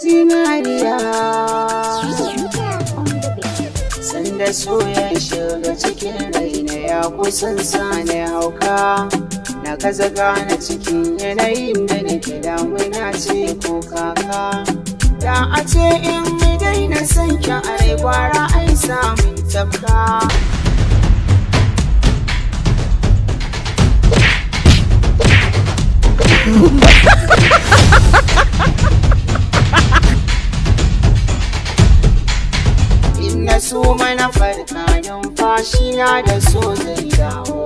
Zinariya. Sanda so ya shiga cikin raina ya kusan sani hauka. Na gaza gane cikin yanayin da nake, damuna ce ko kaka. Da a ce in daina son ki a rai, gwara ai samun tafka. In na so mana farka, numfashi na da so zai dawo.